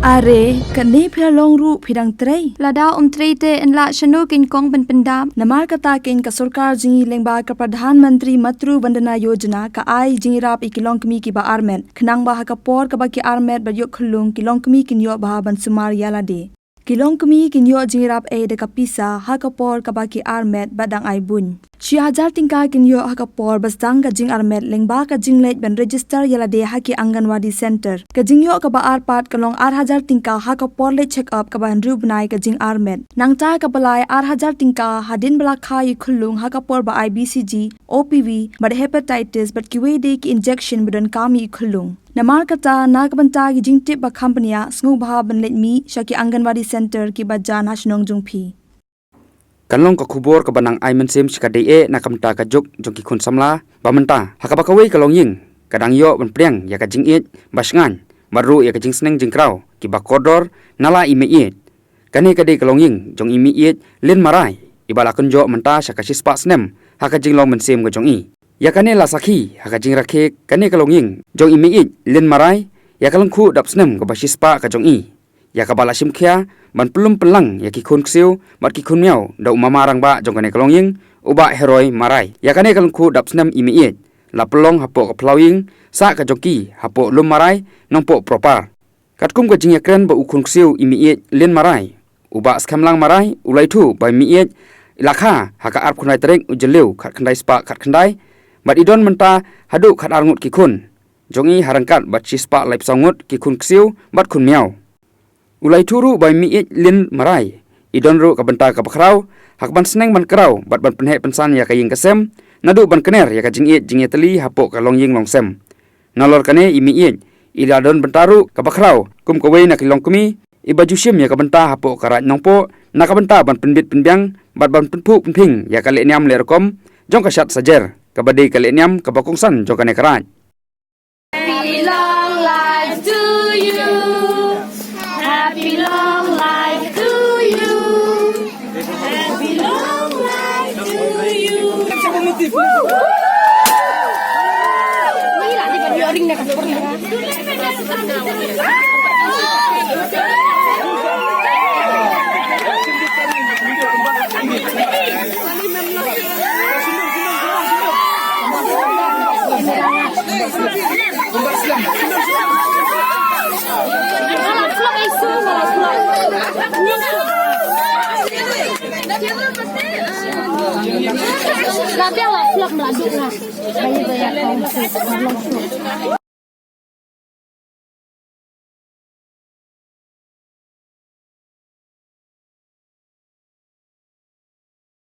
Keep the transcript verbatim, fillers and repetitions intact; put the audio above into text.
Are, kane phi la long ruh phi dang trei. Lada um trei te yn lah shano kein kong ban pyndap. Namar kata kein ka sorkar jong ngi lyngba ka Pradhan Mantri Matru Vandana Yojana ka ai jingïarap ïa ki longkmie kiba armet. Khnang ba ha ka por kaba ki armet bad ïoh khyllung ki longkmie kin ïoh bha ban sumar ïa lade. Ki longkmie kin ïoh jingïarap ei da ka pisa ha ka por kaba ki armet bad dang ai buiñ. Shi hajar tyngka kin ïoh ha ka por ba sdang ka jingarmet lyngba ka jingleit ban register ïa lade ha ki Anganwadi Center. Ka jingïoh kaba ar pat ka long ar hajar tyngka ha ka por leit check up kaba hynriew bnai ka jingarmet. Nangta kaba lai ar hajar tyngka hadien ba la kha ïa i khyllung ha ka por ba ai B C G, O P V, bad hepatitis bad kiwei de ki injection ba donkam ïa i khyllung. Namar kata na ka bynta ki jingtip ba kham bniah, sngewbha ban leit mih sha ki Anganwadi Center kiba jan ha shnong jong phi. Kan long ka khubor kaba nang ai mynsiem shi katdei eh na ka bynta ka juk jong ki khun samla ba mynta, ha kaba kawei ka longïing ka dang ïoh ban pdiang ïa ka jingïeit ba shngaiñ bad ruh ïa ka jingsneng jingkraw kiba kordor na la i Meiieit. Kane ka dei ka longïing jong i Meiieit Lynn Marai, iba la kynjoh mynta sha ka shispah snem ha ka jinglong mynsiem ka jong i. Ïa kane la sakhi ha ka jingrakhe kane ka longïing jong i Meiieit Lynn Marai ïa ka lyngkhuh dap snem kaba shispah ka jong i, ïa kaba la shim khia ban pynlum pynlang ïa ki khun ksiew bad ki khun miaw da u mama rangbah jong kane ka longïing, u Bah Heroi Marai. Ïa kane ka lyngkhuh dap snem i Meiieit la pynlong hapoh ka phyllaw ïing sah ka jong ki hapoh Lum Marai, Nongpoh Propar. Katkum ka jingïakren bad u khun ksiew i Meiieit Lynn Marai, u Bah Skhemlang Marai u la ïathuh ba i Meiieit i la kha ha ka arphew khyndai tarik u Jylliew khatkhyndai spah khatkhyndai, bad i don mynta haduh khatar ngut ki khun jong i, ha ryngkat bad shispah laiphew saw ngut ki khun ksiew bad khun miaw. U la ïathuh ruh ba i Meiieit Lynn Marai i don ruh ka bynta kaba khraw ha kaban sneng ban kraw bad ban pynheh pynsan ïa ka ïing ka sem, naduh ban kner ïa ka jingïeit jingïatylli hapoh ka longïing longsem. Nalor kane i Meiieit i la don bynta ruh kaba khraw kum kawei na ki longkmie iba ju shim ïa ka bynta hapoh ka Raid Nongpoh na ka bynta ban pynbit pynbiang bad ban pynphuh pynphieng ïa ka lehniam lehrukom jong ka Shat Sajer, kaba dei ka lehniam kaba kongsan jong kane ka raid. Happy long life to you. Happy long life to you. Happy long life to you.